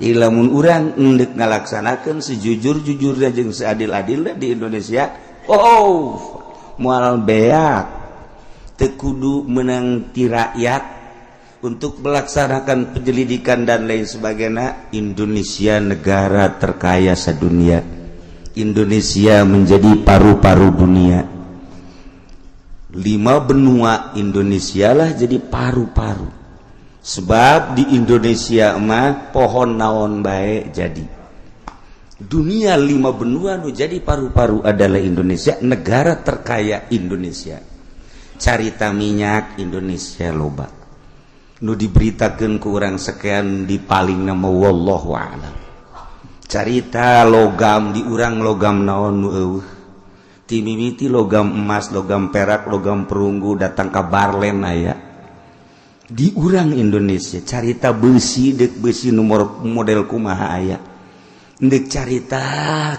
Lamun urang endek ngalaksanakeun sejujur-jujurnya jeung seadil-adilnya di Indonesia, oh moal beak. Teu kudu menang ti rakyat untuk melaksanakan penyelidikan dan lain sebagainya. Indonesia negara terkaya sedunia, Indonesia menjadi paru-paru dunia. Lima benua Indonesia lah jadi paru-paru, sebab di Indonesia mah pohon naon baik jadi dunia. Lima benua nu jadi paru-paru adalah Indonesia, negara terkaya Indonesia. Carita minyak Indonesia loba nu diberitakan ku urang sekian di paling nama, wallahu a'lam. Carita logam di urang, logam naon nu eueuh, ti mimiti logam emas, logam perak, logam perunggu, datang ka Barlen aya di urang Indonesia. Carita besi, dek besi nomor model kumaha aya. Dek carita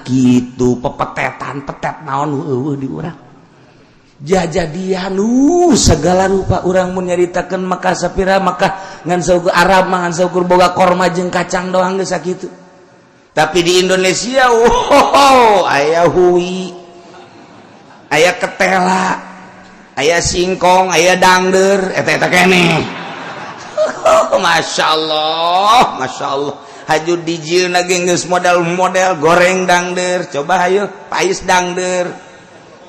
gitu pepetetan, petet naon eueuh di urang. Jajadian segala rupa urang mun nyaritakeun maka sapira, maka ngan saukur Arab mah ngan saukur boga korma jeung kacang doang geus sakitu. Tapi di Indonesia, wow, aya hui, aya ketela, aya singkong, aya dangder, eta eta keneh. Masya Allah, Masya Allah. Haju dijieun lagi geus model-model goreng dangder, coba hayu pais dangder.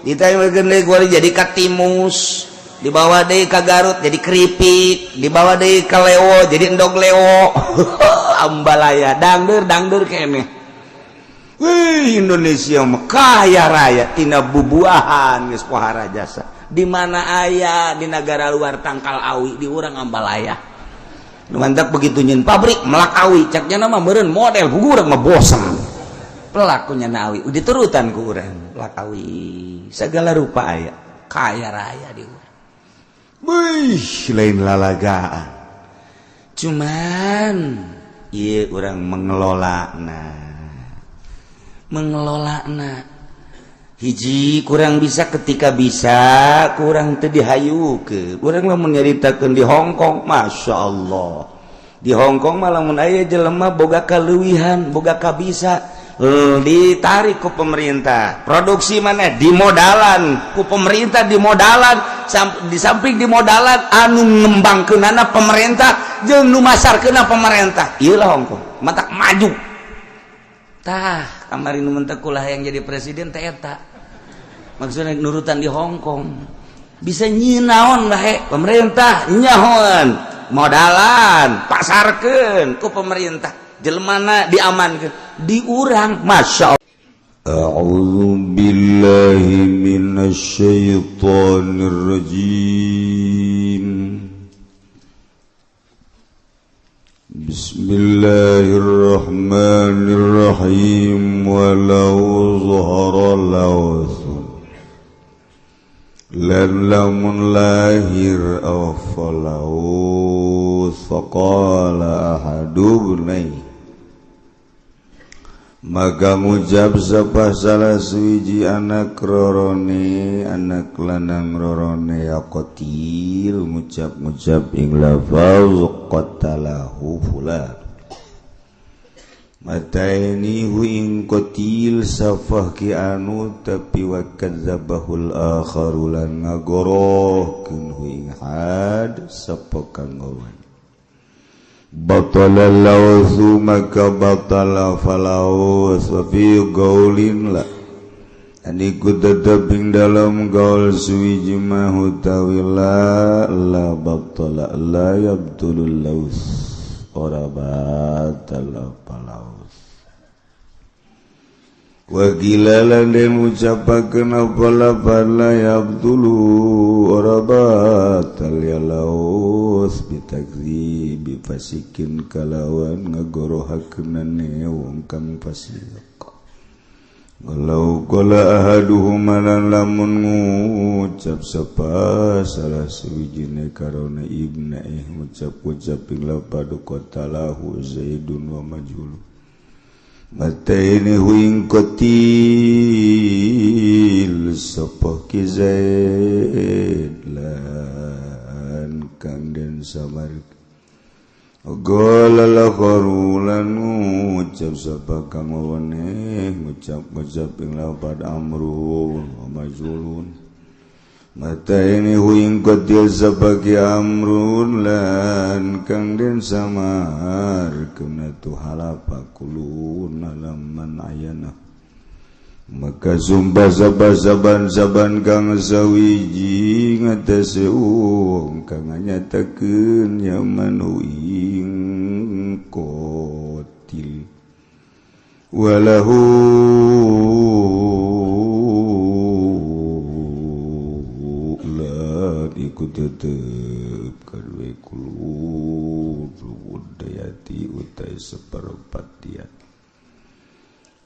Jadi katimus, dibawa deui ka Garut jadi keripik, dibawa deui ka Lewo jadi endog Lewo, ambalaya dangder, dangder keneh. Wih, Indonesia mah kaya raya tina bubuahan geus pohara jasa. Di mana aya di negara luar tangkal awi, di urang ambalaya. Nu mantap begitu nyin pabrik melak awi, caknya nama meureun model urang mah bosen. Pelakunya awi diturutan ku urang, pelak awi segala rupa aya, kaya raya di urang. Wih, lain lalagaan. Cuman iya orang mengelola, nah mengelola, nah hiji kurang bisa, ketika bisa kurang teu dihayukeun. Urang lamun nyaritakeun di Hong Kong, Masya Allah, di Hong Kong malah mun aya jelema boga kaleuwihan, boga kabisa, ditarik ku pemerintah, produksi mana dimodalan ku pemerintah, dimodalan. Di samping dimodalan, anu ngembangkeunana pemerintah jeung nu masarkeunna pemerintah. Ieu lah Hong Kong matak maju. Tah kamari nu mentek yang jadi presiden teh eta maksudnya nurutan di Hong Kong, bisa nyinaon lah he, pemerintah nyahoan, modalan, pasarkeun ku pemerintah, jelemana diamankeun. Di urang, Masya Allah. أعوذ بالله من الشيطان الرجيم. بسم الله الرحمن الرحيم. ولو ظهر لوث lan lamun lahir apa laus, faqala ahadu ibnai, maka ngucap sapa salah suwiji anak rorone, anak lanang rorone ya qatil, ngucap-ngucap ing lafaz qatalahu fulan, mataini hu ing qatil safah ki anu, tapi wa kadzabahul akharu, lan ngagorohkeun hu ing had sapa kang ngawan, batala lawsu, maka batala falaus. Wa fi gaulin la, aniku tetep ing dalam gaul suwiji mah utawi la, la batala, la yabtulul laus, ora batal palaus. Wa qila, lan den ucapakeun apa lafaz la yabtulu, ora batal ya laus, bitakdzibi fasikin, kalawan ngagorohakeunane wong kang fasik. Walau qala ahaduhuma, lan lamun ngucap sapa salah sawijine karona ibna ngucap-ngucap ing lapad qatalahu Zaidun wa majhul, mataini hu ing qatil sapa ki Zaid lan kang den samar. Qala lakharu lan ngucap sapa kang weweneh ngucap-ngucap ing lapad amrun wa majulun mata ini huing qatil sapa ki amrun lan kang den samar kena tu halapa kulun alaman ayana maka sumpah saban-saban kang sawiji ngatasi wong kang nyatakeun nyaman ing kotil walahu la iku tetep kadue kulo dayati utai seperempat diat.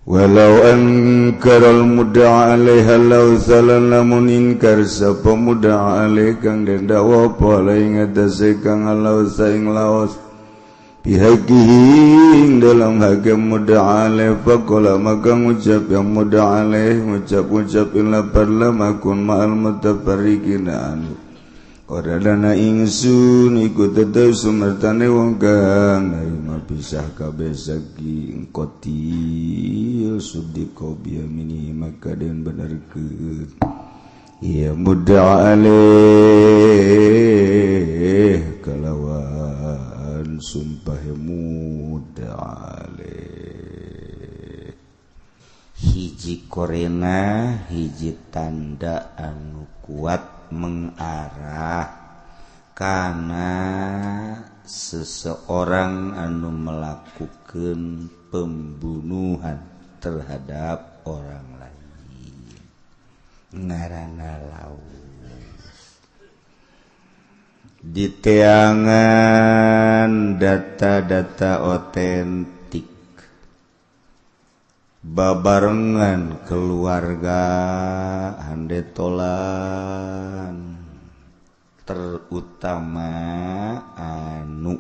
Walau angkaral mudda'a alaiha law salan lamun inkar sapa mudda'a alaih kang den dakwa apa alai ngatasé kang law saing laos bihaqihi ing dalam hak mudda'a alaih faqala maka ngucap yang mudda'a alaih ngucap-ngucap illa parlamakun ma'al mutafarriqina anhu ora dana ingsun iku tetep sumertane wong kang narima pisah kabeh saking kotil sudiko biyamini maka den benerkeun ya mudda'a alaih kalawan sumpah mudda'a alaih hiji korena hiji tanda anu kuat mengarah karena seseorang anu melakukan pembunuhan terhadap orang lain ngaranna laus diteangan data-data otentik babarengan keluarga handetolan terutama anu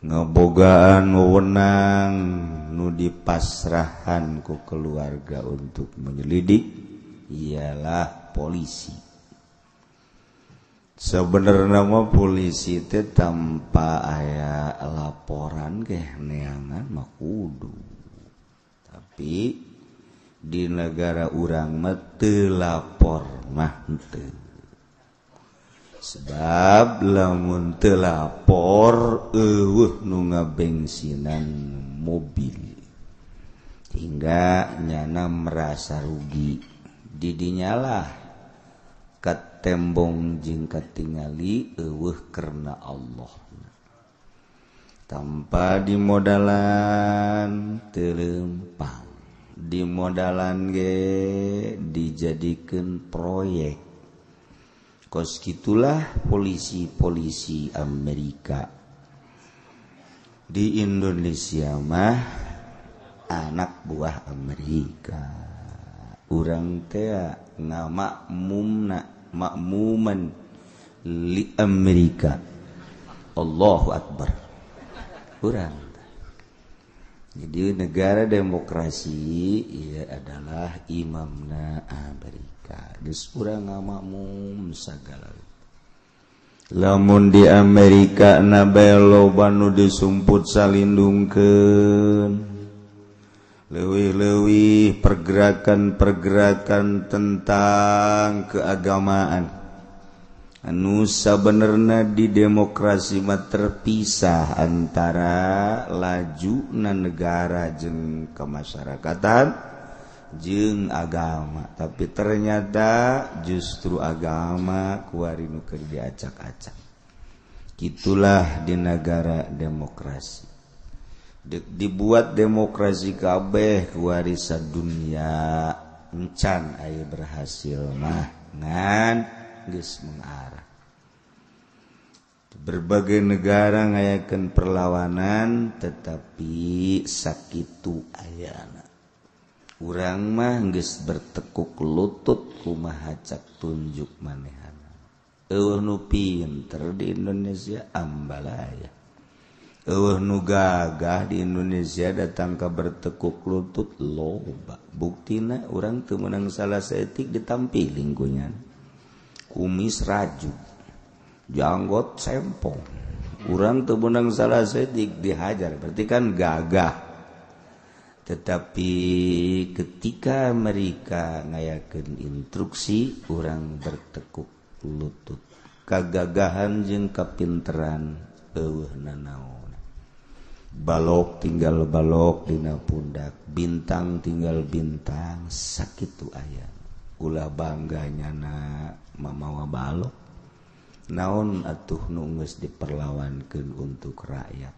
ngebogaan wewenang nu dipasrahan ku keluarga untuk menyelidik ialah polisi. Sebenarnya mah polisi teh tanpa aya laporan ge neangan mah kudu. Tapi di negara urang mah teu lapor mah henteu. Sebab lamun teu lapor eueuh nu ngabengsinan mobil. Hingga nyana merasa rugi. Didinyalah katembong jeung katingali eueuh karena Allah. Tanpa dimodalan teu lempang, dimodalan ge dijadikeun proyek. Kos gitulah polisi-polisi Amerika. Di Indonesia mah anak buah Amerika. Urang teh ngamakmumna makmuman li Amerika. Allahu Akbar. Urang. Jadi negara demokrasi ia adalah imamna Amerika. Geus urang ngamakmum sagala. Lamun di Amerika na bae loba nu disumput salindungkeun. Leuwih-leuwih pergerakan-pergerakan tentang keagamaan. Anu sabenerna di demokrasi mah terpisah antara lajuna negara jeung kemasyarakatan jeung agama, tapi ternyata justru agama kuari nu keur diacak-acak. Gitulah di negara demokrasi. Dibuat demokrasi kabeh kuari sadunia encan aya berhasil mah ngan geus mengarah. Berbagai negara ngayakeun perlawanan tetapi sakitu ayana. Urang mah geus bertekuk lutut kumaha cak tunjuk manehana. Eueuh nu pinter di Indonesia ambalaya. Eueuh nu gagah di Indonesia datang ka bertekuk lutut loba. Buktina urang teu meunang salah saeutik ditampiling ku nya. Kumis raju, janggot sempong, Urang teu meunang salah saeutik dihajar, berarti kan gagah. Tetapi ketika mereka ngayakeun instruksi, urang bertekuk lutut. Kagagahan jeung kapinteran eueuh nanaon. Balok tinggal balok dina pundak, bintang tinggal bintang, sakitu aya. Ulah bangga nyana mamawa balok. Naon atuh nu geus diperlawankeun untuk rakyat.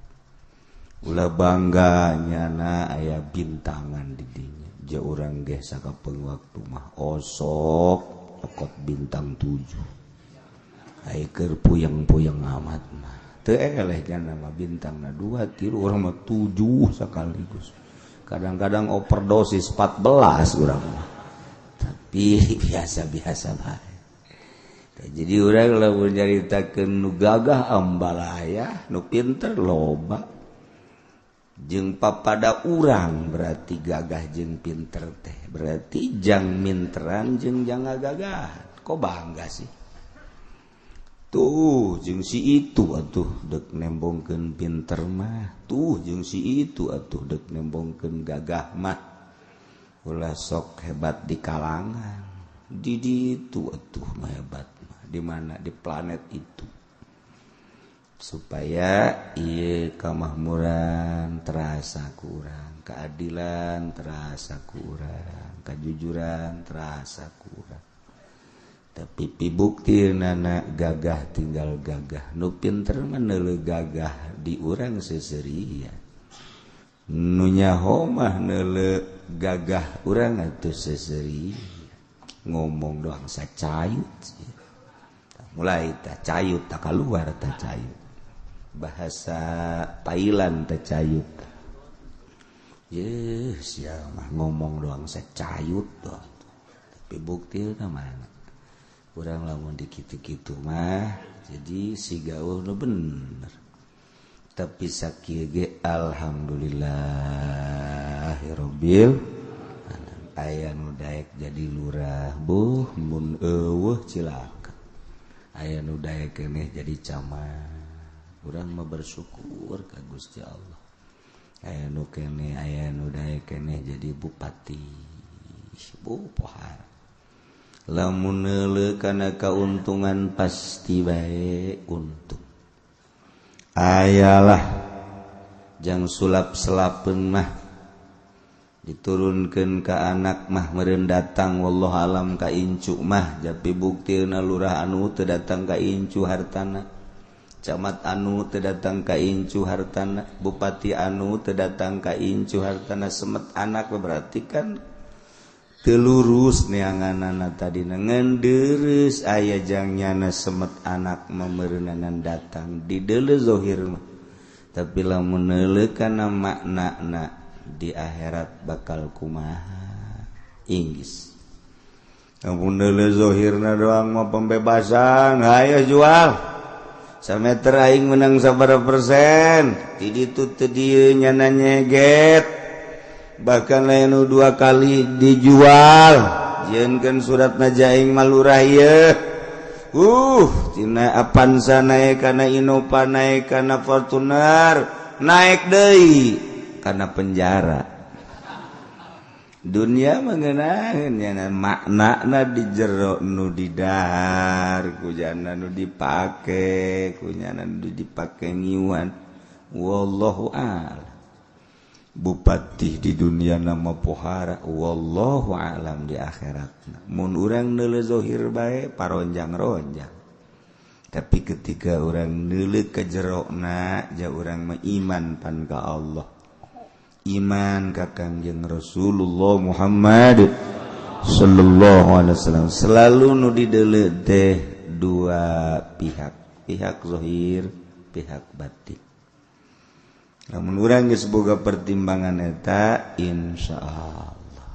Ulah bangga nyana aya bintangan di dinya. Ja urang ge sakapeung waktu mah osok nyokot bintang 7. Ai keur puyeng-puyeng amat mah. Teu eleh nyana mah bintangna 2 3, urang mah 7 sekaligus. Kadang-kadang overdosis 14 urang mah. Tapi biasa-biasa bae. Jadi urang lamun nyaritakeun nu gagah ambalaya, nu pinter loba. Jeung papada urang berarti gagah jeung pinter teh. Berarti jang minteran jeung jang gagah. Kok bangga sih? Tuh jeung si itu atuh dek nembongkeun pinter mah. Tuh jeung si itu atuh dek nembongkeun gagah mah. Ulah sok hebat di kalangan. Di ditu atuh mah hebat mah. Di mana di planet itu. Supaya ieu kamakmuran terasa kurang, keadilan terasa kurang, kejujuran terasa kurang. Tapi pibukti nana gagah tinggal gagah, nu pinter mah neuleuh gagah di urang seseuria. Nu nyaho mah neuleuh gagah urang atuh seseuria. Ngomong doang sacayut. Mulai tak cayut tak keluar tak cayut. Bahasa Thailand tak cayut. Yeuh sia mah ngomong doang sacayut doang. Tapi bukti mana? Urang lamun dikitu-kitu mah jadi si gaul nu bener. Tapi sakieu ge alhamdulillahirabbil alamin. Aya nu daek jadi lurah buh mun eueuh cilaka. Aya nu daek keneh jadi camat. Urang mah bersyukur ka Gusti Allah. Aya nu keneh, aya nu daek keneh jadi bupati. Bu pohara. Lamun neuleuh kana kauntungan pasti bae untung. Ayalah jang sulap selapeun mah diturunkeun ka anak mah meureun datang wallahu alam ka incu mah japi buktina lurah anu teu datang ka incu hartana, camat anu teu datang ka incu hartana, bupati anu teu datang ka incu hartana, semet anak berarti kan telurus neanganana tadi ngan deres aya jang nyana semet anak memereunanan datang di deuleu zahir mah. Tapi lamun neuleuh kana maknana di akhirat bakal kumaha inggis. Lamun neuleuh zahirna doang mah pembebasan, hayo jual sameter aing menang sabaraha persen ti ditu teu dieu nyana nyeget. Bahkan lain nu 2 kali dijual jieunkeun suratna jaing malurah ieu. Tina Avanza naik kana Innova, naik kana Fortuner, naik deui kana penjara. Dunia mengenaheun nya maknana di jero nu didahar, kujana nu dipake, kunyana nu dipake ngiwan. Wallahu a'lam. Bupati di dunia nama pohara, wallahu alam di akhirat. Mun urang neuleuh zahir bae paronjang-ronjang. Tapi ketika urang neuleuh ka jerona, ja urang mah iman pan ka Allah. Iman ka Kangjeng Rasulullah Muhammad sallallahu alaihi wasallam. Selalu nu dideuleuh teh dua pihak, pihak zahir, pihak batin. Namun urang geus boga pertimbangan eta, insyaallah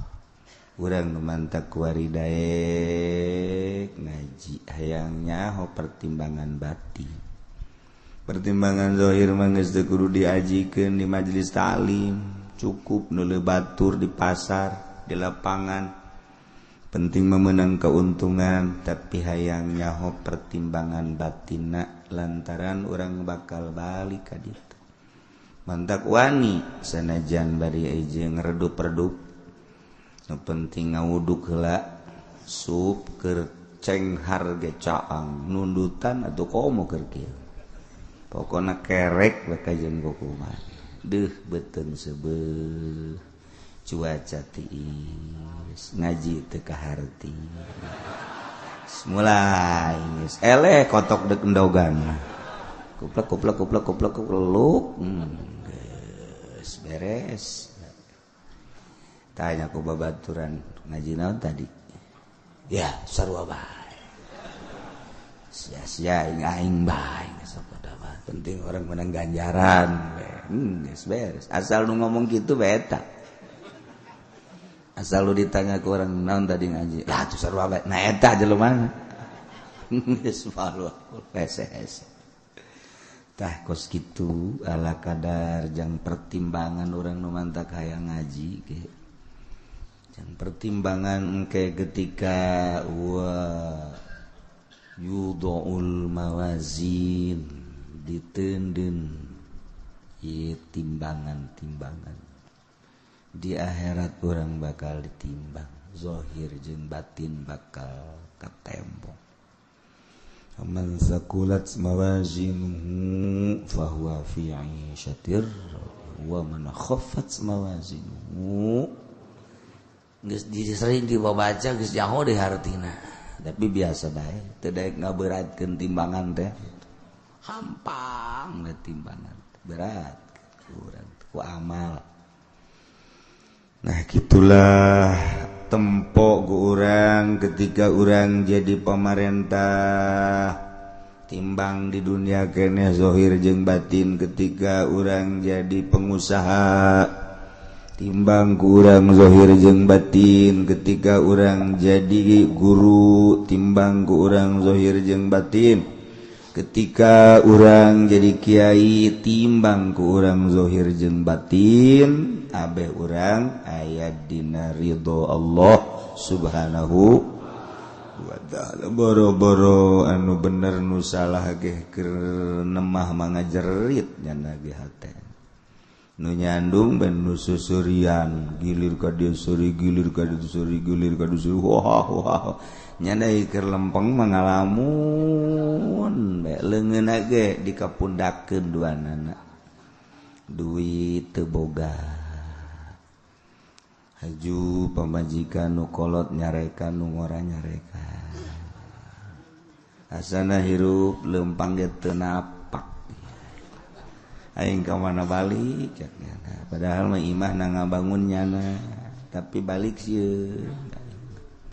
urang nu mantak kuari daek ngaji hayang nyaho pertimbangan batin. Pertimbangan zahir mah geus teu kudu diajikeun di majelis taklim, cukup neuleuh batur di pasar, di lapangan. Penting memenang keuntungan, tapi hayang nyaho pertimbangan batinna Lantaran urang bakal balik ka ditu. Mantak wani sanajan bari jeung redup-redup. Nu penting ngawuduk heula sup keur cenghar ge caang nundutan atuh komo keur kieu. Pokona kerek we ka jeung kumaha. Deuh beuteung seubeuh cuaca tiis ngaji teu kaharti. Mulai geus eleh kotok deuk endogan. Kuplek kuplek kuplek kuplek kupluk geus beres. Tanya ku babaturan ngaji naon tadi? Ya sarua bae. Sia-sia aing bae sok mah. Penting orang menang ganjaran geus beres. Asal nu ngomong kitu bae eta. Asal lu ditanya ke orang naon tadi ngaji, lah tuh sarua bae. Nah eta jelema. Geus malu hese-hese. Tah kos kitu ala kadar jang pertimbangan orang nu mantak hayang ngaji ge. Jang pertimbangan engke ketika wa yudaul mawazin diteundeun ieu timbangan-timbangan. Di akhirat orang bakal ditimbang, zahir jeung batin bakal katembong. Man sakulat mawazinuhu fahuwa fi 'ishatir wa man khaffat mawazinuhu. Geus sering dibaca geus nyaho deui hartina. Tapi biasa bae, teu daek ngaberatkeun timbangan teh. Hampang we timbangan, berat urang ku amal. Nah gitulah tempok ku urang ketika urang jadi pamarentah, timbang di dunia keneh zohir jeung batin. Ketika urang jadi pengusaha, timbang ku urang zohir jeung batin. Ketika urang jadi guru, timbang ku urang zohir jeung batin. Ketika urang jadi kiai, timbang ku urang zohir jeung batin. Abeh urang aya dina ridho Allah Subhanahu wa ta'ala. Boro-boro anu bener nu salah ge keur nemah mangajerit nyana ge hate. Nu nyandung ben nu susurian, gilir ka dieu suri, gilir ka dieu suri, gilir ka dieu suri. Wah wah. Nyana keur lempeng mangalamun bae leungeunna ge dikapundakeun duanana. Duit teu boga. Haju pamajikan nu kolot nyarekan nu ngora nyarekan. Asana hirup lempang ge teu napak. Aing ka mana balik cek nyana. Padahal mah imah na ngabangun nyana, tapi balik sieun.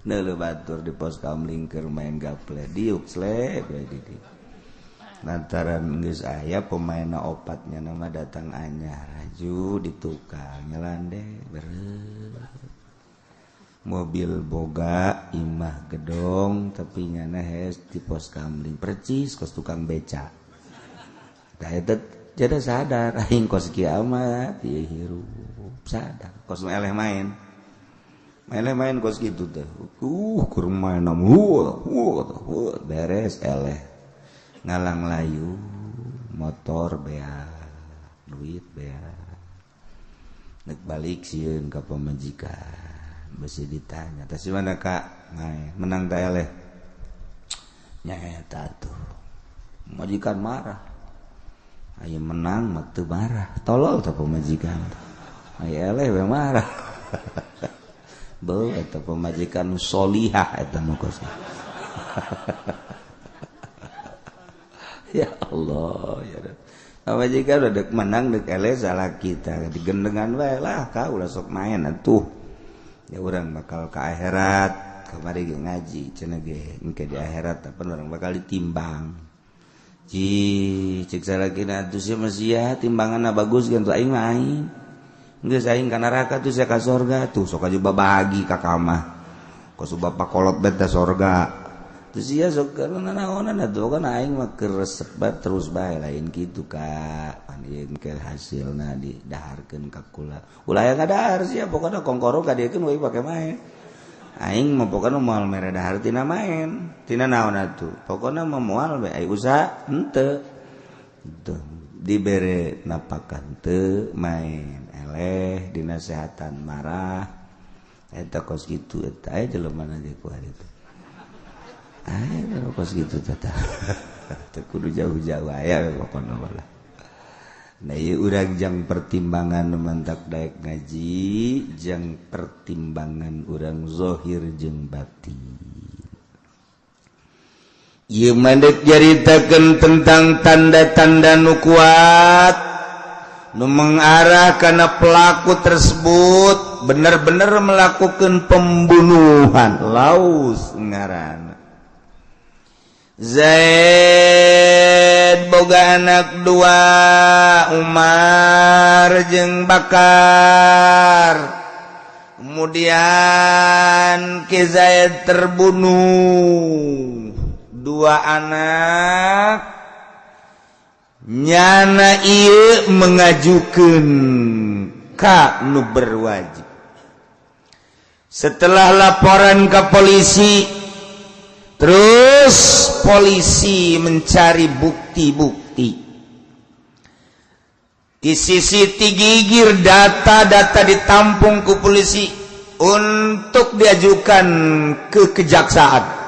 Neuleuh batur di pos kamling keur main gaple diuk slep we di dieu. Lantaran geus aya pemainna opat nyana mah datang anyar haju di tukang nyelande beureuh. Mobil boga imah gedong tapi nyana hees di pos kamling percis kos tukang beca. Tah eta jadi sadar aing kos kiamat ieu hirup sadar kos eleh main. Eleh main kos kitu teh. Keur main beres eleh. Ngalang layu motor bea duit bea nek balik sieun ka pamajikan besi ditanya teh si mana kak main menang ta eleh nya eta tuh majikan marah aya menang mah teu marah tolol teh pamajikan aya eleh we marah beuh eta pamajikan solihah eta mah kos. Ya Allah ya Rabb. Pamajikan udah dek menang dek eleh salah kita digendengan wae lah kau ulah sok main atuh. Ya urang bakal ka akhirat kamari ge ngaji cenah ge engke di akhirat apa urang bakal ditimbang. Ci cek salakina atuh sia mah sia timbanganna bagus kan tuh aing mah aing. Geus aing ka neraka tuh sia ka sorga tuh sok aja babagi ka kamah. Kos bapak kolot bet sorga. Terus sia sok naonan atuh kan aing mah keur resep terus bae lain kitu ka pan ieu ke hasilna didaharkeun ka kula. Ulah aya ngadahar sia pokona kongkoro ka diekeun we pake main. Aing mah pokona moal mere dahar tina main, tina naon atuh. Pokona mah moal bae, ai usaha henteu. Tuh, dibere napakan teu main, eleh dinasehatan marah. Eta kos kitu eta aya jelema ge ku itu. Aya kos kitu teh. Teu kudu jauh-jauh, aya pokona mah lah. Nah, ieu urang jang pertimbangan mantak daek ngaji, jang pertimbangan urang zohir jeung batin. Ieu mandek nyaritakeun tentang tanda-tanda nu kuat nu mengarah karena pelaku tersebut benar-benar melakukan pembunuhan. Laus ngaran Zaid boga anak dua, Umar jeung Bakar. Kemudian Ki Zaid terbunuh, dua anak nyana ieu mengajukan ka nu berwajib. Setelah laporan ke polisi, terus polisi mencari bukti-bukti di sisi gigir, data-data ditampung ke polisi untuk diajukan ke kejaksaan.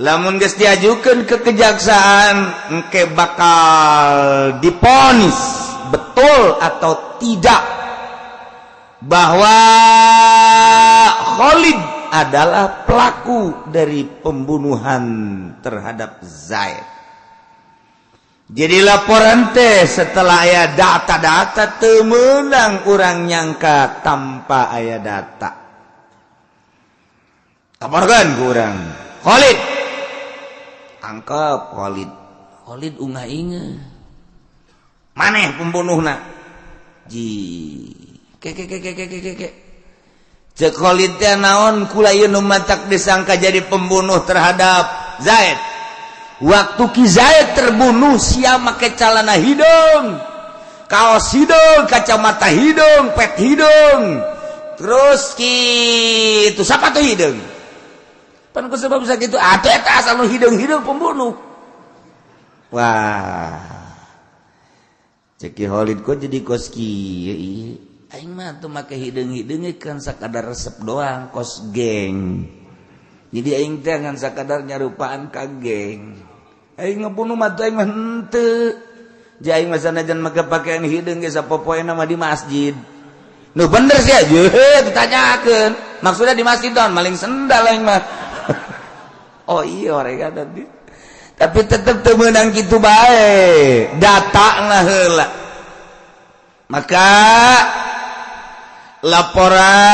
Lamun geus diajukan ke kejaksaan, engke bakal diponis betul atau tidak bahwa Khalid adalah pelaku dari pembunuhan terhadap Zaid. Jadi laporan teh setelah aya data-data, teu meunang urang nyangka tanpa aya data. Laporkan ku urang Khalid, angkep Khalid. Khalid ungah inge, maneh pembunuhna ji ke ke ke ke ke ke ke. Cek Khalid teh, naon kula ieu nu matak disangka jadi pembunuh terhadap Zaid? Waktu Ki Zaid terbunuh, sia make calana hideung, kaos hideung, kacamata hideung, pet hideung, terus kitu sepatu hideung. Pan ku sebab sakitu atuh eta asal nu hideung-hideung pembunuh. Wah, cek Ki Khalid, kok jadi kos kieu ieu? Aing mah tuh make hideung-hideung kan sakadar resep doang, kos geng. Jadi aing teh ngan sakadar nyarupaan ka geng. Aing ngebunuh mah tuh aing mah henteu. Jadi aing mah sanajan make pakaian hideung ge sapopoena mah di masjid. Nu bener sih aja ditanyakeun. Maksudnya di masjid don maling sendal aing mah. Oh iya, mereka tadi. Tapi tetep teu meunang kitu bae. Data lah heula. Maka laporan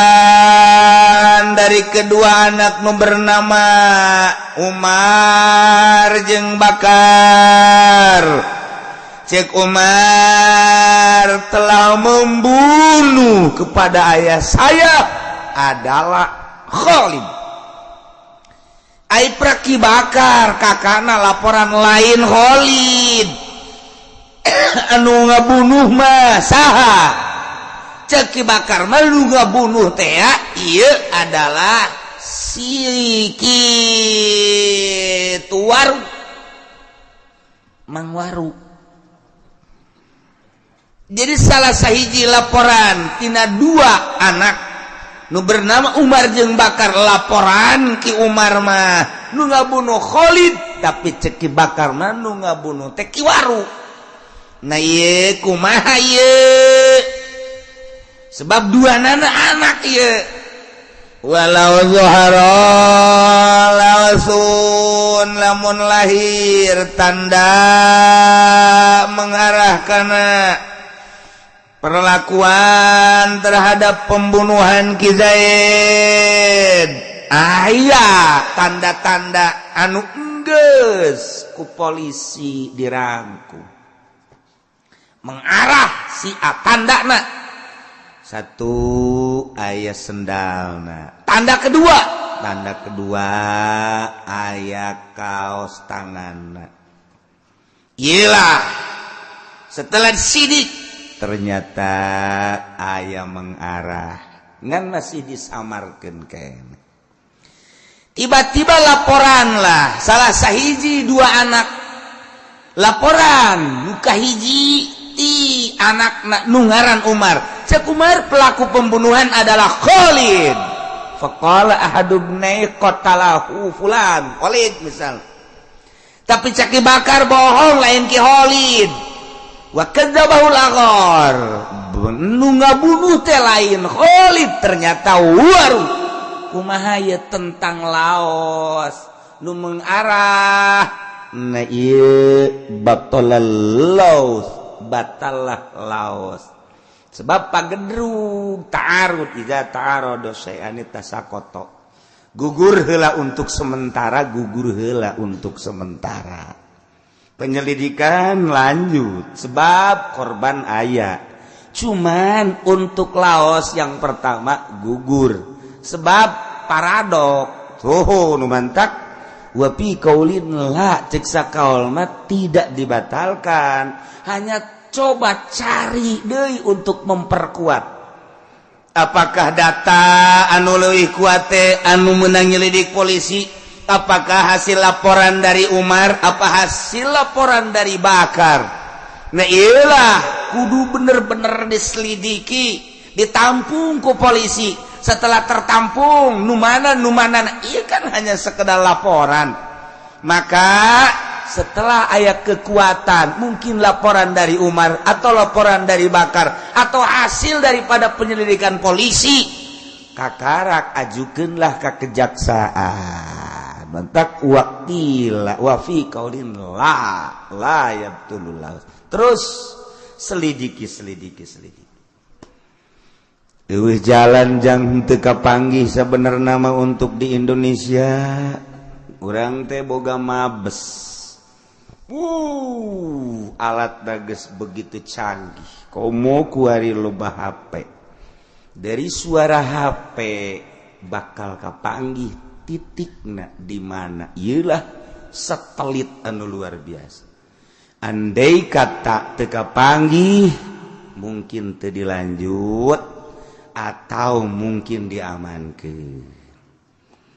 dari kedua anak nu bernama Umar jeung Bakar, cek Umar telah membunuh kepada ayah saya adalah Khalid. Ai Ki Bakar kakakna laporan lain Khalid, anu ngabunuh mah saha? Cek Ki Bakar mah nu ngabunuh teh ieu adalah si kitu Waru, Mang Waru. Jadi salah sahiji laporan tina dua anak nu bernama Umar jeung Bakar, laporan Ki Umar mah nu ngabunuh Khalid, tapi cek Ki Bakar mah nu ngabunuh teh Ki Waru. Nah, ieu kumaha ieu? Sebab dua nana anak ieu. Walau zahara langsung, lamun lahir tanda mengarah karena perlakuan terhadap pembunuhan Ki Zaid, aya tanda-tanda anu enggeus ku polisi dirangkum mengarah si A, tanda na satu aya sendalna, tanda kedua aya kaos tangan. Iyalah, setelah sidik ternyata aya mengarah. Ngan masih disamarkeun keneh. Tiba-tiba laporan lah salah sahiji dua anak, laporan muka hiji ti anak nu ngaran Umar. Cek Umar, pelaku pembunuhan adalah Khalid. Faqala ahadu ibnai qatalahu fulan, Khalid misal. Tapi cek Ki Bakar, bohong, lain Ki Khalid. Wa kadzabahu al-akhar, nu ngabunuh teh lain Khalid, ternyata waru. Kumaha ye tentang laos nu mengarah? Nah, ieu batalal laos, batalah laos, sebab pagedrug ta'arud. Idza ta'arada syai'ani tasaqata, gugur heula untuk sementara, gugur heula untuk sementara, penyelidikan lanjut sebab korban aya. Cuman untuk laos yang pertama gugur sebab paradok tuh. Nu mantak wa fi qaulin la, cek sakaol mah tidak dibatalkan, hanya coba cari deui untuk memperkuat apakah data anu leuwih kuat teh anu menang nyelidik polisi, apakah hasil laporan dari Umar, apa hasil laporan dari Bakar. Nah, iyalah, kudu bener-bener diselidiki, ditampung ku polisi. Setelah tertampung nu mana nu mana, iya kan hanya sekedar laporan. Maka setelah aya kekuatan, mungkin laporan dari Umar atau laporan dari Bakar atau hasil daripada penyelidikan polisi, kakarak ajukanlah ke kejaksaan. Mantak waqila wa fi qaulin la, la yabtulullah. Terus selidiki, selidiki, selidiki. Euweuh jalan jang teu kapanggih sebenarnya nama untuk di Indonesia. Urang teh boga mabes. Alat dages begitu canggih. Komo kuari loba HP. Dari suara HP bakal kapanggih titikna di mana. Iyalah, satelit anu luar biasa. Andai kata teu kapanggih, mungkin teu dilanjut atau mungkin diamankan.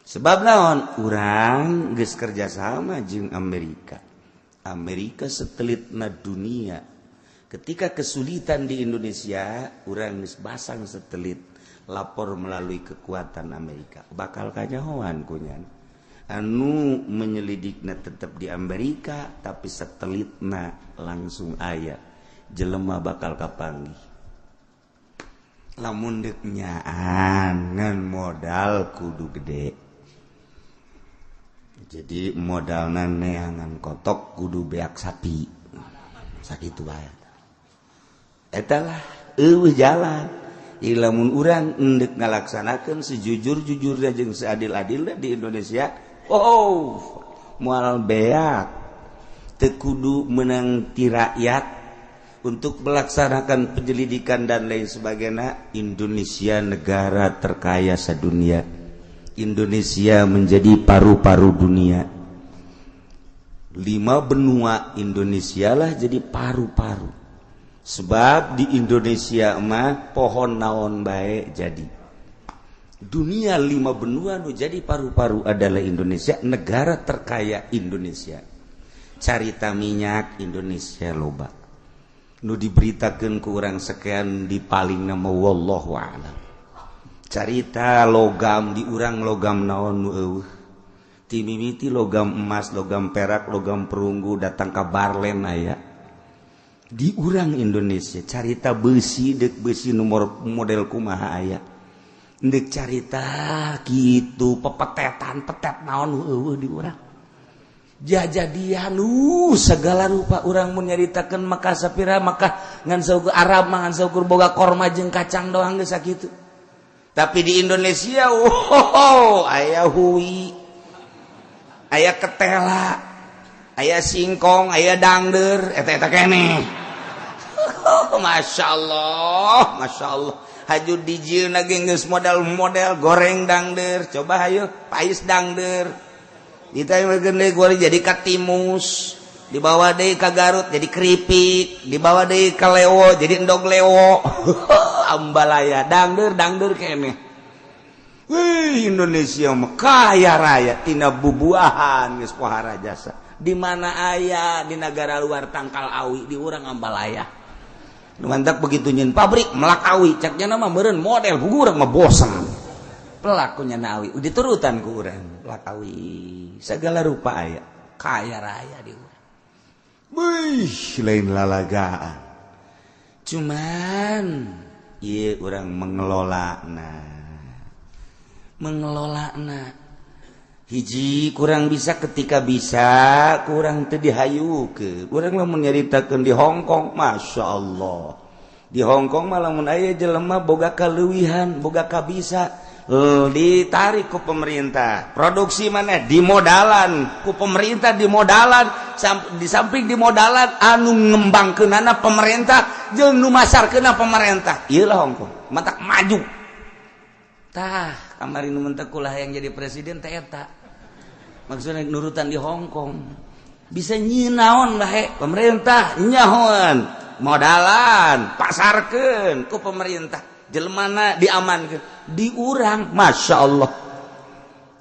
Sebab naon? Urang geus kerjasama jeung Amerika. Amerika satelitna dunia. Ketika kesulitan di Indonesia, urang geus basang satelit, lapor melalui kekuatan Amerika, bakal kanyahoan kunyan. Anu menyelidikna tetap di Amerika, tapi satelitna langsung aya, jelema bakal kapanggih lamun dek nyaan. Ngan modal kudu gede, jadi modal neangan kotok kudu beak sapi, sakitu bae. Eta lah, euweuh jalan. Lamun urang endek ngalaksanakeun sejujur-jujurnya jeung seadil-adilnya di Indonesia, oh, moal beak. Teu kudu menang ti rakyat untuk melaksanakan penyelidikan dan lain sebagainya. Indonesia negara terkaya sedunia. Indonesia menjadi paru-paru dunia. Lima benua, Indonesia lah jadi paru-paru, sebab di Indonesia mah pohon naon bae jadi. Dunia lima benua nu jadi paru-paru adalah Indonesia. Negara terkaya Indonesia. Carita minyak Indonesia loba, nu diberitakan ku urang sekian di paling nama, wallahu a'lam. Carita logam di urang, logam naon nu euweuh? Ti mimiti logam emas, logam perak, logam perunggu, datang ka Barlen aya di urang Indonesia. Carita besi, dek besi nomor model kumaha aya. Dek carita gitu pepetetan, petet naon nu euweuh di urang? Jajadian segala rupa. Urang mun nyaritakeun maka sapira, maka ngan saukur Arab mah ngan saukur boga korma jeung kacang doang geus sakitu. Tapi di Indonesia, wow, aya hui, aya ketela, aya singkong, aya dangder, eta eta keneh. Masya Allah, Masya Allah. Haju dijieun lagi geus model-model goreng dangder, coba hayu pais dangder. Kita goreng jadi katimus, dibawa deui ka Garut jadi keripik, dibawa deui ka Lewo jadi endog Lewo. Ambalaya dangder dangder keneh. Wih, Indonesia mah kaya raya tina bubuahan geus pohara jasa. Di mana aya di negara luar tangkal awi, di urang ambalaya. Nu mantak begitu nyeun pabrik melak awi, cak nya mah meureun model buku urang mah bosen. Pelakunya na awi, diturutan ku urang pelak awi. Segala rupa aya, kaya raya di urang. Wih, lain lalagaan. Cuman ieu urang mengelola nah. Mengelola na hiji kurang bisa, ketika bisa kurang teu dihayu ke urang. Lamun nyaritakeun di Hong Kong, Masya Allah, di Hong Kong malah mun aya jelema boga kaleuwihan, boga kabisa, ditarik ku pemerintah, produksi mana dimodalan ku pemerintah, dimodalan. Di samping dimodalan, anu ngembangkeunana pemerintah jeung nu masarkeunna pemerintah. Ieu lah Hong Kong matak maju. Tah, kamari nu mentek yang jadi presiden teh eta maksudnya nurutan di Hong Kong, bisa nyinaon lah he, pemerintah nyahoan, modalan, pasarkeun ku pemerintah, jelemana diamankeun. Di urang, Masya Allah,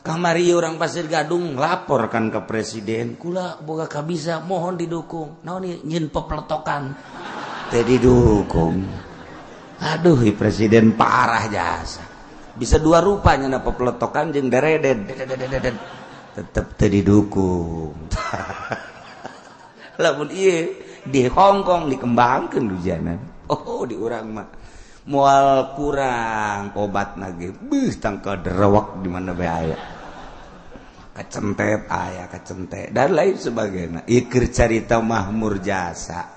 kamari orang Pasir Gadung laporkan ke presiden, "Kula boga kabisa, mohon didukung." Naon ieu? Nyieun pepeletokan teh didukung. Aduh, i presiden parah jasa, bisa dua rupanya na, pepeletokan jeung deredet, tetep teu didukung. Lamun ieu di Hong Kong dikembangkeun hujanan. Oh, di urang mah moal kurang obat nage, beuh, tangkal derewak di mana bae aya, kacentet aya, kacentet dan lain sebagainya. Ieu keur carita mahmur jasa.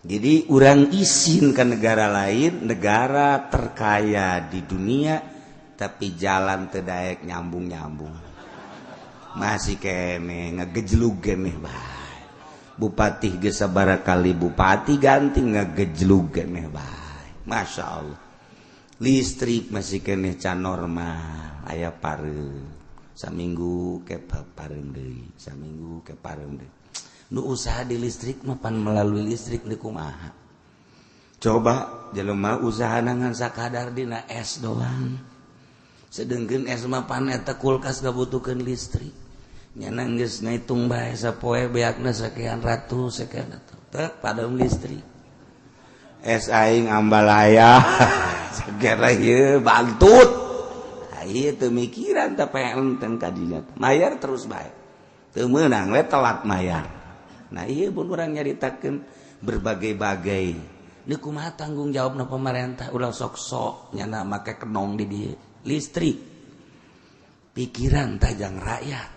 Jadi urang isin ke negara lain, negara terkaya di dunia, tapi jalan teu daek nyambung-nyambung, masih kene ngagejlug keneh bae. Bupati geus sabaraha kali bupati ganti, ngagejlug keneh bae. Masya Allah, listrik masih keneh can normal, aya pareum saminggu ke pareum deui, saminggu ke pareum deui. Nu usaha di listrik mah pan melalui listrik di kumaha coba jelema usaha ngan sakadar dina es doang, sedengkeun es mah pan eta kulkas ngabutuhkeun listrik. Nyana geus ngitung bae sapoe beakna sekian ratus, sekian ratus, tek padam listrik. Es aing ambalaya segera ieu bantut. Ieu teu mikiran teh enten kadinya mayar terus bae, teu meunang we telat mayar. Nah, ieu pun urang nyaritakeun berbagai-bagai. Ini kumaha tanggung jawabna pemerintah? Ulah sok-sok nyana make kenong di dieu listrik, pikiran tajang rakyat,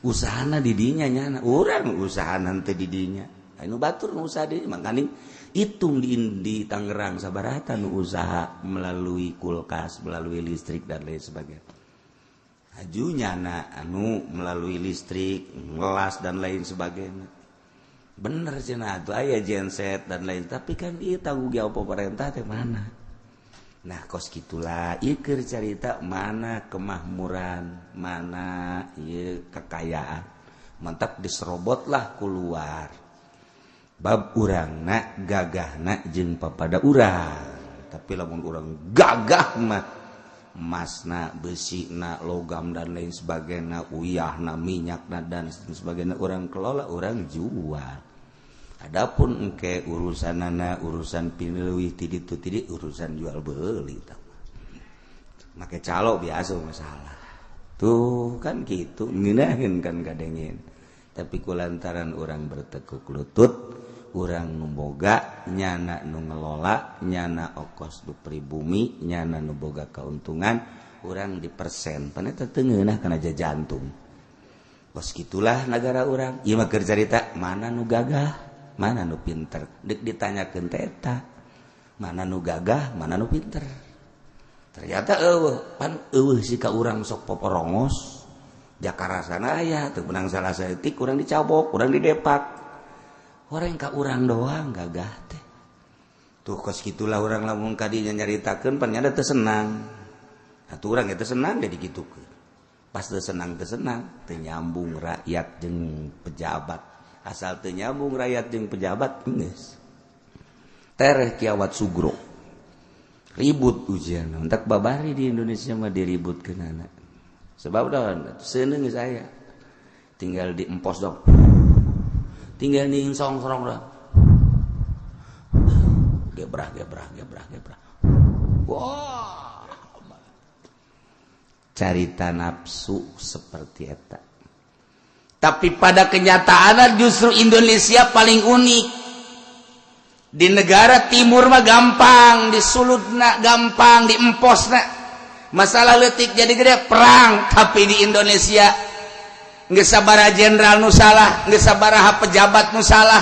usahana di dinya. Nyana urang usaha nanti di dinya, anu batur nu usaha di, makanya hitung di Tangerang sabaraha nu usaha melalui kulkas, melalui listrik dan lain sebagainya. Ajunya na anu melalui listrik ngelas dan lain sebagainya, bener cenah atuh aya genset dan lain, tapi kan ieu tanggung jawab pemerintah teh mana? Nah, kos gitulah ieu keur carita mana kemakmuran, mana ieu kekayaan, mantap diserobot lah keluar. Bab urangna gagahna jeung papada urang, tapi lamun urang gagah mah emasna, besina, logam dan lain sebagainya, uyahna, minyakna dan sebagainya, urang kelola, urang jual. Adapun engke urusanana urusan pinleuwih ti ditu ti dieu, urusan jual beli tah make calo biasa masalah tuh kan gitu, ngeunaheun kan kadengin. Tapi kulantaran urang bertekuk lutut, urang nu boga, nyana nu ngelola, nyana okos nu pribumi, nyana nu boga keuntungan, urang di persen pan eta teu ngeunah kana jantung. Kos gitulah negara urang. Ieu mah keur carita mana nu gagah, mana nu pinter. Dek ditanyakeun teh eta mana nu gagah, mana nu pinter, ternyata eueuh. Pan eueuh sih ka urang sok poporongos jakarasana aya teu menang salah saeutik, urang dicabok, urang didepak, orang ka urang doang gagah teh. Tuh, kos gitulah urang. Lamun kadinya nyaritakeun pan nyada teu senang atuh, urang teu senang jadi gitukeun. Pas teu senang, teu senang, teu nyambung rakyat jeung pejabat. Asal teu nyambung rakyat jeung pejabat, geus tereh kiawat sugro. Ribut ujian entak babari di Indonesia mah diributkeun anak. Sebab dah seneng saya. Tinggal di empos dong. Tinggal di song-song dah. Gebrah gebrah gebrah gebrah. Wah. Carita nafsu seperti eta. Tapi pada kenyataannya justru Indonesia paling unik. Di negara timur mah gampang, disulutna gampang, diemposna. Masalah leutik jadi gede perang, tapi di Indonesia geus sabaraha jenderal nu salah, geus sabaraha pejabat nu salah,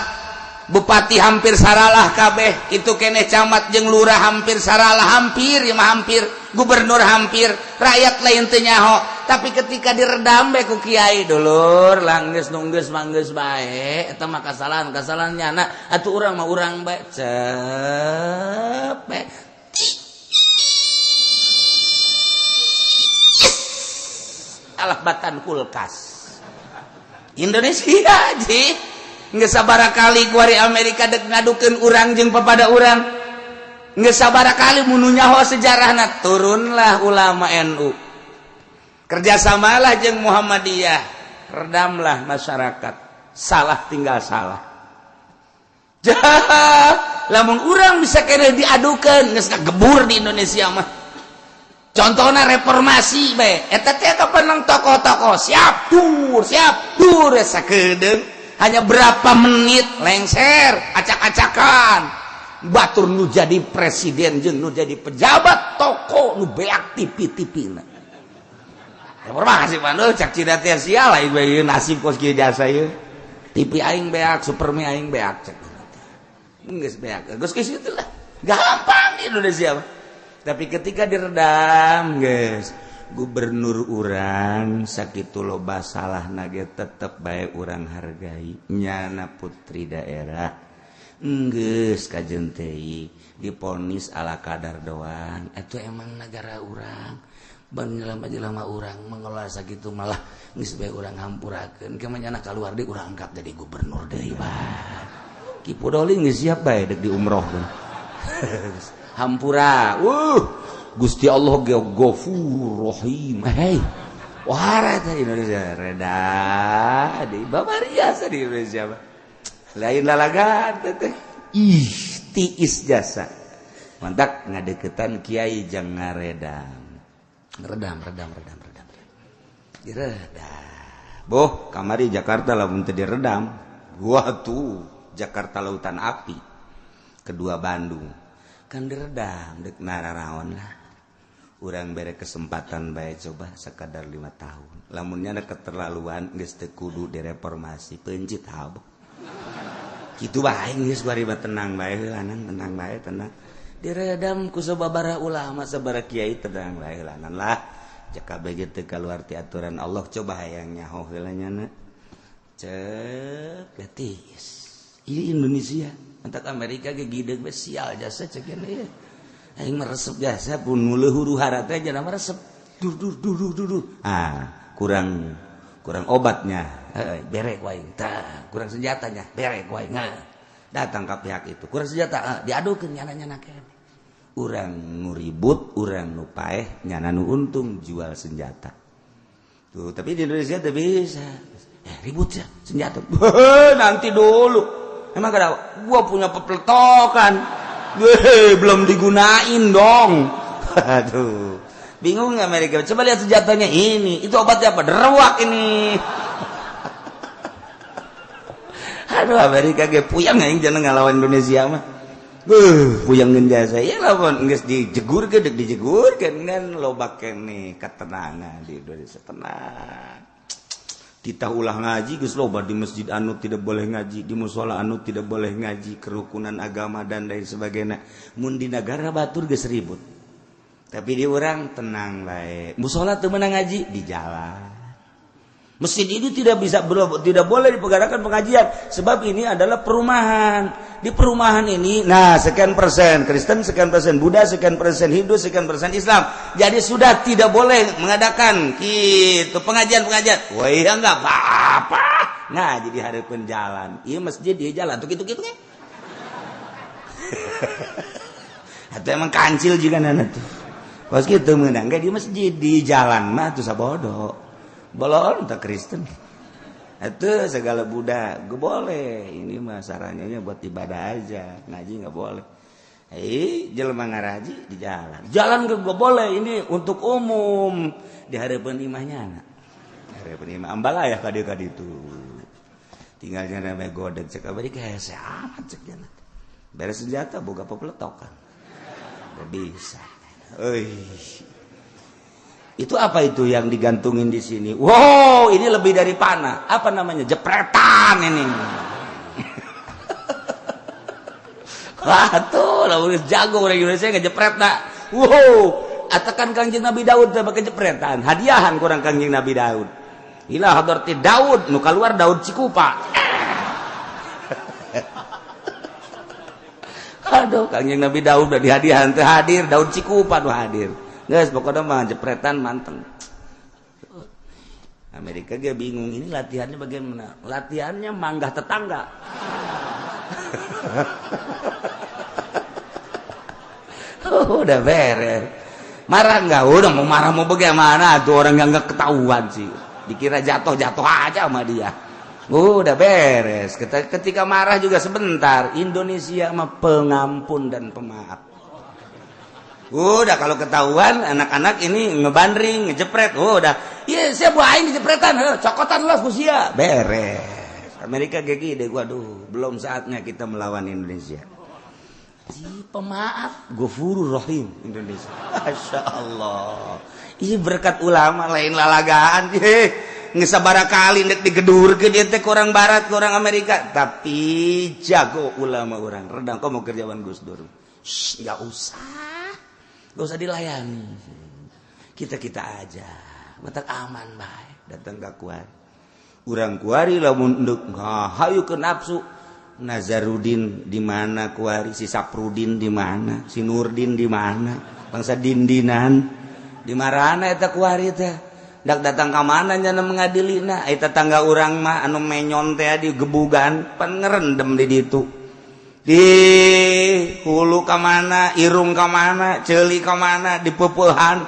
bupati hampir saralah kabeh, itu keneh camat jeung lurah hampir saralah, hampir ya mah hampir, gubernur hampir, rakyat lain teu nyaho. Tapi ketika diredam bae ku kiai dulur, langgeus nunggeus manggeus bae, eta mah kasalahan kasalahan nyana, atuh urang mah urang bae cepet. Alah batan kulkas. Indonesia ji geus sabaraha kali kuari Amerika dek ngadukeun urang jeung papada urang. Geus sabaraha kali mun nyaho sejarahna turunlah ulama NU. Kerjasamalah jeung Muhammadiyah, redamlah masyarakat. Salah tinggal salah. Jah, lamun urang bisa kena diadukeun geus ngagebur di Indonesia mah. Contohna reformasi bae, eta teh kapan tokoh-tokoh siap dur sakedeung hanya berapa menit lengser acak-acakan. Batur nu jadi presiden jeung nu jadi pejabat tokoh nu beak TV-TV-na. Reformasi mah cak cina teh sial aing bae nasib kos kieu jasa ieu. TV aing beak, Supermi aing beak cak. Geus beak, geus kieu lah. Gampang di Indonesia mah. Tapi ketika diredam geus gubernur urang sakitu loba salahna ge tetep bae urang hargai nyana putri daerah. Geus kajeun teh diponis ala kadar doang. Eta emang negara urang. Jelema urang mengelola sakitu malah geus bae urang hampurakeun ke manyana kaluar deui urang angkat jadi gubernur deui bae. Ki Pudoli geus siap bae dek diumrohkeun. Hampura. Gusti Allah ge Ghafur Rahim. Hei. Wah, eta Indonesia reda di babari jasa di Indonesia mah. Lain lalagan teh. Ih, tiis jasa. Mantak ngadeukeutan kiai jang ngaredam. Redam, redam, redam, redam. Diredam. Boh, kamari Jakarta lamun teu diredam. Gua tuh Jakarta lautan api. Kedua Bandung. Kan diredam dek nararaon lah. Urang bere kesempatan bae coba sekadar 5 tahun. Lamunnya ada keterlaluan geus teu kudu direformasi, pencit habok. Kitu bae geus bari tenang bae heulanang, tenang bae tenang. Diredam ku sababaraha ulama sabaraha kiai tenang bae heulanan lah. Jaka bege teu kaluar ti aturan Allah coba hayang nyaho heula nyana. Cek getis. Ieu Indonesia entak Amerika ge gideug bae sial jasa cek ieu. Aing mah resep jasa pun nu huru hara teh jana mah resep. Dur dur dur dur dur. Ah, kurang kurang obatnya. Heeh, bere ku aing. Tah, kurang senjatanya, bere ku aing. Nah, datang ka pihak itu. Kurang senjata, diadukeun nyana-nyana keneh. Urang nu ribut, urang nu paeh, nyana nu untung jual senjata. Tuh, tapi di Indonesia teu bisa. Ribut ya, senjata. Nanti dulu. Emang kada gua punya pepeltokan. Belum digunain dong. Aduh. Bingung Amerika. Coba lihat senjatanya ini. Itu obatnya apa? Deruak ini. Aduh, Amerika ge puyang aing jangan ngalawan Indonesia mah. Puyang jasa ya lamun geus dijegur ge deuk dijegurkeun kan loba keneh ketenangan di Indonesia tenang. Titah ulah ngaji geus loba di masjid anu tidak boleh ngaji, di musala anu tidak boleh ngaji, kerukunan agama dan lain sebagainya. Mun di negara batur geus ribut. Tapi di urang tenang bae. Musala teu meunang ngaji di jalan. Masjid ini tidak bisa tidak boleh dipergerakan pengajian sebab ini adalah perumahan. Di perumahan ini, nah sekian persen Kristen, sekian persen Buddha, sekian persen Hindu, sekian persen Islam. Jadi sudah tidak boleh mengadakan gitu pengajian-pengajian. Wah, ya enggak apa-apa. Nah, jadi hareupeun jalan. Iya masjid dia jalan tuh gitu-gitu kan. Atau emang kancil juga nana tuh. Pas gitu menang di masjid di jalan mah tuh sabodo. Bolon tak Kristen. Itu segala Buddha, gue boleh. Ini mah sarannya buat ibadah aja, ngaji nggak boleh. Jelema ngaraji di jalan. Jalan ke gue boleh, ini untuk umum. Di harapan imahnya anak. Harapan imah ambalaya kadi-kadi itu. Tinggalnya namanya godek cek abadi kayak amat cek jana. Beres senjata boga pepeletokan. Gak bisa. Oi. Itu apa itu yang digantungin di sini? Wow, ini lebih dari panah. Apa namanya? Jepretan ini. Wah tuh, lamun jago orang Indonesia ngejepret nak. Wow, atakan Kangjeng Nabi Daud teh make jepretan. Hadiahan kurang Kangjeng Nabi Daud. Ila hadarti Daud, nu kaluar Daud Cikupa. Aduh, Kangjeng Nabi Daud udah dihadiahan teh hadir, Daud Cikupa nu hadir. Geus pokoknya mah jepretan manteng. Amerika ge bingung ini latihannya bagaimana? Latihannya manggah tetangga. Oh, udah beres. Marah nggak? Udah mau marah mau bagaimana? Tuh orang yang nggak ketahuan sih. Dikira jatuh-jatuh aja sama dia. Udah beres. Ketika marah juga sebentar. Indonesia mah pengampun dan pemaaf. Udah kalau ketahuan anak-anak ini ngebandring, ngejepret. Oh, udah. Iya, saya buahin dijepretan. Cokotan los kusia. Beres. Amerika kayak gini, waduh, belum saatnya kita melawan Indonesia. Si pemaaf, Ghafurur Rahim Indonesia. Masya Allah. Ini berkat ulama lain lalagaan. Ngesabara kali nek digedurkeun ieu teh orang barat, orang Amerika, tapi jago ulama orang. Redang kok mau kerjaan Gus Dur. Enggak usah. Enggak usah dilayani. Kita-kita aja. Matak aman bae. Datang ka kuat. Urang kuari lamun endek hayu ke nafsu. Nazarudin di mana kuari, si Saprudin di mana, si Nurdin di mana, bangsa dindinan di marana eta kuari teh. Dak datang ka mana nyana mengadilina, eta tangga urang mah anu menyon teh di gebugan pan ngerendem di ditu. Di hulu ka mana, irung ka mana, ceuli ka mana, dipeupehan.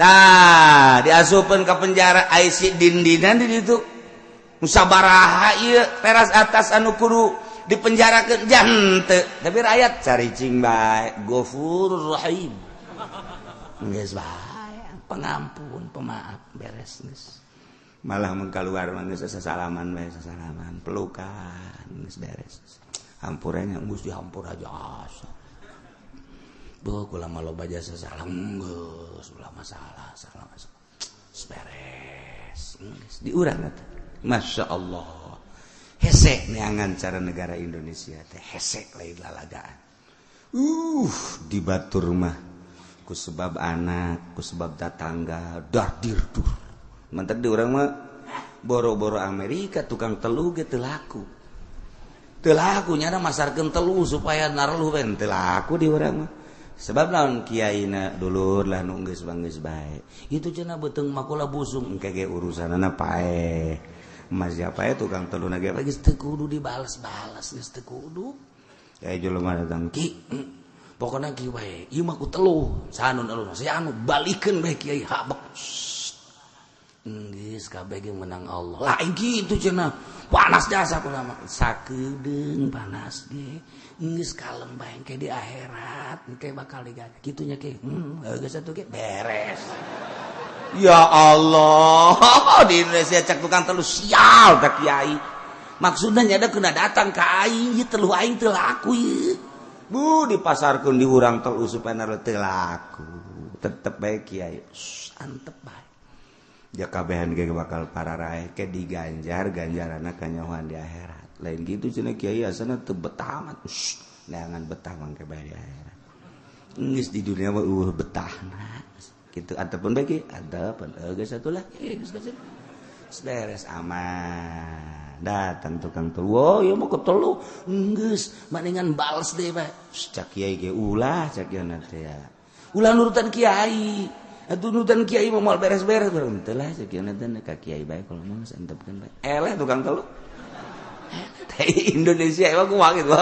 Tah, diasupeun ka penjara ai si dindinan di ditu. Musabaraha ieu teras atas anu kudu dipenjarakeun jante, tapi rakyat caricing bae, Ghafurur Rahim. Geus bae, pengampun, pemaaf, beres geus. Malah mun kaluar mah geus sasalaman bae, sasalaman, pelukan, geus beres. Hampuranya geus dihampur aja asa. Beuh kula mah loba jasa salam geus, ulah masalah, salah masalah. Geus beres, geus diurang eta. Masya Allah. Hese neangan cara negara Indonesia teh hese lain lalagaan. Di batur mah ku sebab anak, ku sebab tetangga, dardir dur. Mantak di urang mah boro-boro Amerika tukang telu ge teu laku. Teu laku nyana masarkeun telu supaya narluh ben teu laku di urang mah. Sebab naon kiaina dulur lah nu geus banggeus bae. Itu cenah beuteung makula busung engke ge urusanana paeh. Mas siapa ya tukang telu nage geus teu kudu dibales-bales geus teu kudu. Kayak jelema datang ki pokona ki wae ieu mah ku telu sanun alus si anu balikeun bae kiai habek. Geus kabeh ge menang Allah. Lain kitu cenah panas jasa kula mah sakedeung panas ge geus kalem bae engke di akhirat engke bakal diganti kitunya ke geus atuh ge beres. Ya Allah, di Indonesia cek tukang telu sial tak kiai. Maksudnya nyada kena datang ka aing, ieu telu aing teu laku ieu. Bu dipasarkeun di urang telu supaya teu laku. Tetep bae kiai, antep bae. Ja kabehan ge bakal pararae ke diganjar ganjaranna kanyahoan di akhirat. Lain gitu cenah kiai asana teu betah amat. Neangan betah mangke bae di akhirat. Geus di dunia mah eueuh betahna. Gitu ataupun bagi ataupun geus satu lah geus beres aman datang tukang telu oh ieu mah ketelu geus mendingan bales deui bae cak kiai ge ulah cak kieu teh ya ulah nurutan kiai atuh nurutan kiai mah moal beres-beres teu lah cak kieu teh ka kiai bae kalau mah geus antepkeun bae eleh tukang telu teh Indonesia emang kumaha kitu.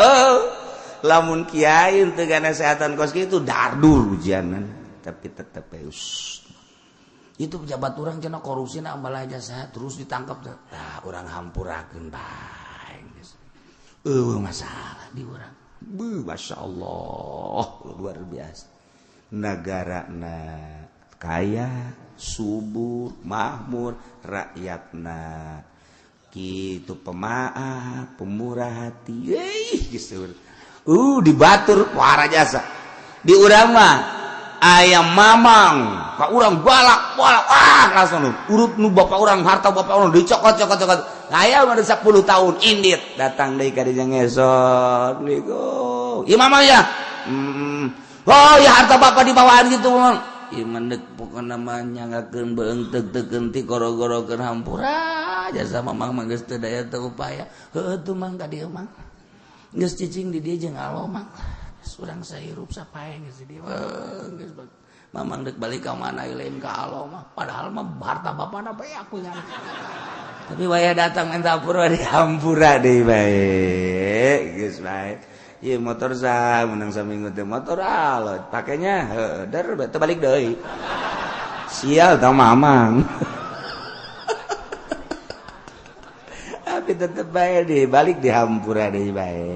Lamun kiai teu nasehatan kos kitu, dardur ujianan. Tapi tetep us. Itu pejabat urang cenah korupsi na ambal jasa terus ditangkap. Tah, urang hampurakeun bae geus. Eueuh masalah di urang. Beuh, Masya Allah, luar biasa. Negara na kaya, subur, makmur, rakyatna gitu pemaaf, pemurah hati. Ih, geus. Dibatur wara jasa. Di urang mah ayam mamang ka urang balak balak, ah, langsung nu urut nu bapak urang, harta bapak urang dicokot cokot cokot. Aya mah 10 tahun indit datang deui ka dieu ngesot niku. Ieu mama ya. Oh ya, harta bapak dibawaan gitu, Mang. Ieu mah deuk pokona mah nyanggakeun beunteuk teu ti goro-gorokeun, hampura jasa mamang mah, geus teu daya teu upaya. Heueuh tuh, Mang, ka dieu, Mang. Geus cicing di dieu jeung alo, Mang. Urang sahirup sapae geus di dieu. Geus mamang dek balik ka mana lain ka alo mah, padahal mah harta bapana bae aku nya. Tapi waya datang minta hampura, dihampura deui bae, geus bae. Ieu motor sa menang saminggu teh motor alot pakainya, heueuh der teu balik deui. Sial tau mamang. Tapi tetep bae di balik dihampura deui bae.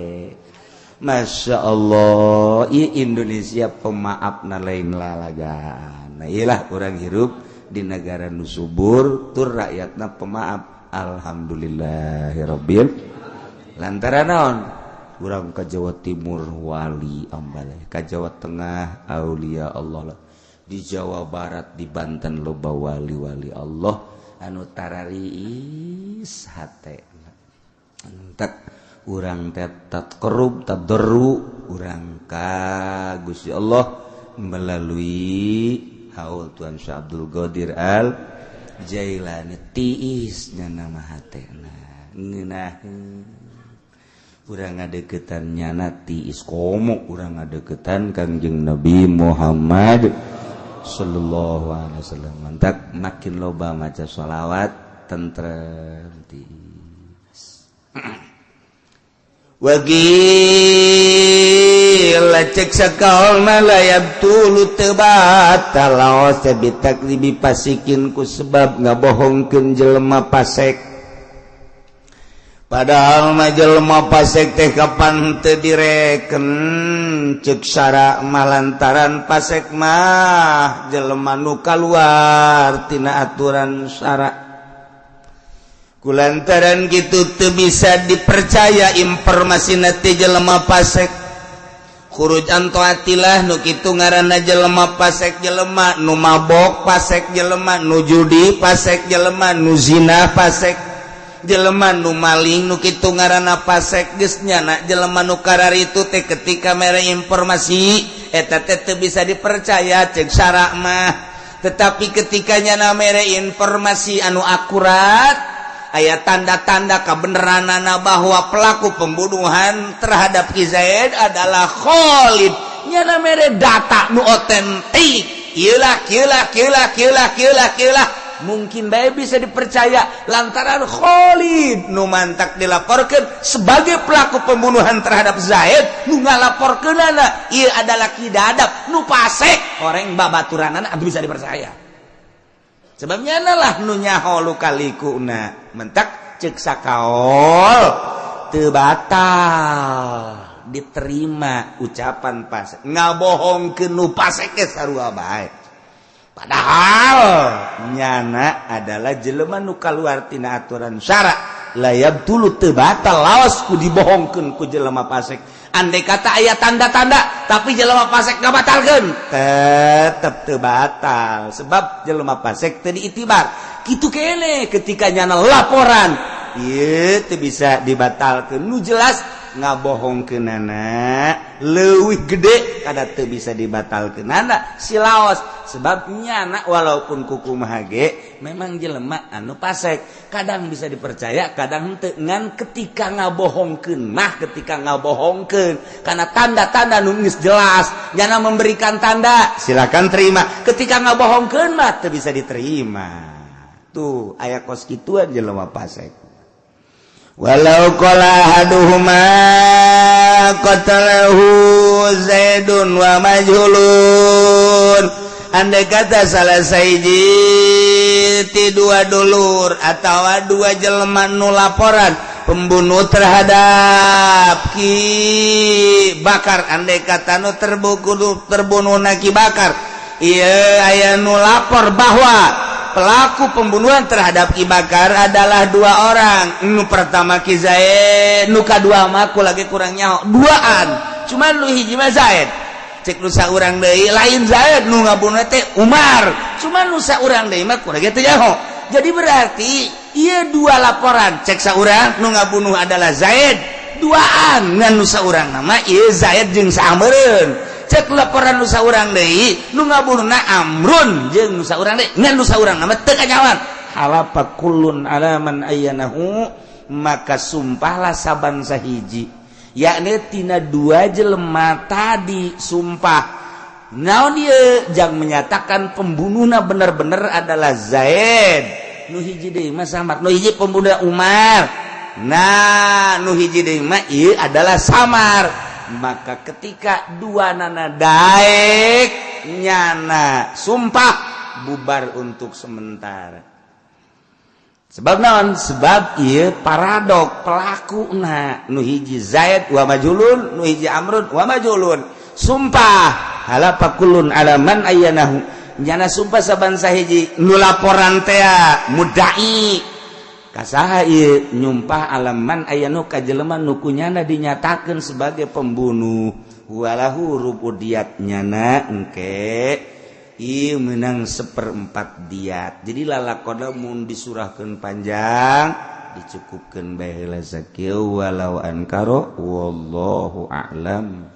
Masya Allah, ieu Indonesia pemaafna lain lalagan. Nah, iyalah urang hirup di negara nu subur tur rakyatna pemaaf. Alhamdulillahirabbil. Lantaran naon? Urang ka Jawa Timur wali ambal, ka Jawa Tengah aulia Allah, di Jawa Barat, di Banten loba wali-wali Allah anu tarariis hate. Entek urang teh tatqarrub tadarru urang ka Gusti Allah melalui haul Tuan Syekh Abdul Qadir Al Jailani, tiis nya nama hatena ngeunaheun. Urang ngadeukeutan nyana tiis komo urang ngadeukeutan Kangjeng Nabi Muhammad sallallahu alaihi wasallam. Mantak makin loba maca sholawat tentrem tiis. Wagil cek sakaol mah layab tulu teu batal laos teh bitaklibi pasikin ku sebab ngabohongkeun jelema pasek. Padahal mah jelema pasek teh kapan teu direken cek syara mah, lantaran pasek mah jelema nu kaluar tina aturan syara. Kulantaran gitu teu bisa dipercaya informasi teh jelema pasek. Khuruj an taatilah nu kitu ngaranna jelema pasek, jelema nu mabok pasek, jelema nu judi pasek, jelema nu zina pasek, jelema nu maling nu kitu ngaranna pasek. Geus nyana jelema nu kararitu teh ketika mere informasi eta teh teu bisa dipercaya cek syara mah. Tetapi ketika nyana mere informasi anu akurat, aya tanda-tanda kebenaranana bahwa pelaku pembunuhan terhadap Ki Zaid adalah Khalid, nyana mere data nu otentik, ieulah kieulah kieulah kieulah kieulah kieulah, mungkin bae bisa dipercaya lantaran Khalid nu mantak dilaporkan sebagai pelaku pembunuhan terhadap Zaid. Nu ngalaporkeunana ieu adalah Ki Dadap nu pasek, orang babaturanana atuh bisa dipercaya sebabnya lah nu nyaho lukalikuna. Mentak cek sakaol teu batal diterima ucapan pasek, ngabohongkeun nu pasek ge sarua bae, padahal nyana adalah jelema nu kaluar tina aturan syara. Layab tulu teu batal laos ku dibohongkeun ku jelema pasek. Andai kata aya tanda-tanda tapi jelema pasek ngabatalkeun, tetep teu batal sebab jelema pasek teu diitibar. Kitu kene ketika nyana laporan ieu teu bisa dibatalkeun, nu jelas ngabohongkeunana leuwih gede kada teu bisa dibatalkeunana si laos, sebab nyana walaupun kukumaha ge memang jelema anu pasek kadang bisa dipercaya kadang henteu. Ngan ketika ngabohongkeun mah, ketika ngabohongkeun karena tanda-tanda nu geus jelas nyana memberikan tanda, silakan terima. Ketika ngabohongkeun mah teu bisa diterima. Tuh aya kos kituan jelema pasek. Walau qala ahaduhuma qatalahu Zaidun wa majhulun, andai kata salah sahiji ti dua dulur atau dua jelema nu laporan pembunuh terhadap Ki Bakar, andai kata nu terbunuh terbunuh Ki Bakar, iya, aya nu lapor bahwa pelaku pembunuhan terhadap Ki Bakar adalah dua orang, nu pertama Ki Zaid, nu kadua mah lagi kurang nyaho, duaan, cuman nu hiji mah Zaid, cek nu saurang deui lain Zaid, nu ngabunuh teh Umar, cuman nu saurang deui mah kurang teu nyaho. Jadi berarti iya dua laporan, cek saurang nu ngabunuh adalah Zaid, duaan, ngan nu saurang nama ieu Zaid jeung saameureun, cek laporan nu saurang deui nu ngabunuhna Amrun jeung nu saurang deui, ngan nu saurang nama teu kanyawan. Halafa kullun ala man ayyanahu, maka sumpahlah saban sahiji, yakni tina dua jelema tadi, sumpah naon ieu jang menyatakan pembunuhna bener-bener adalah Zaid, nu hiji deui mah samar, nu hiji pembunuh Umar, nah nu hiji deui mah ieu adalah samar. Maka ketika dua nana daek nyana sumpah, bubar untuk sementara. Sebab naon? Sebab ieu paradok pelaku na nu hiji Zaid wa majhulun, nu hiji Amrun wa majhulun. Sumpah, halafa kullun ala man ayyanahu, nyana sumpah saban sahiji nu laporan tea mudai kasaha ieu nyumpah, alaman aya nu ka jelema nu kunyana dinyatakeun sebagai pembunuh, walahu rubu diat, nyana engke ieu menang seperempat diat. Jadi lalakona mun disurahkeun panjang, dicukupkeun bae heula sakieu. Walau ankaro, wallahu a'lam.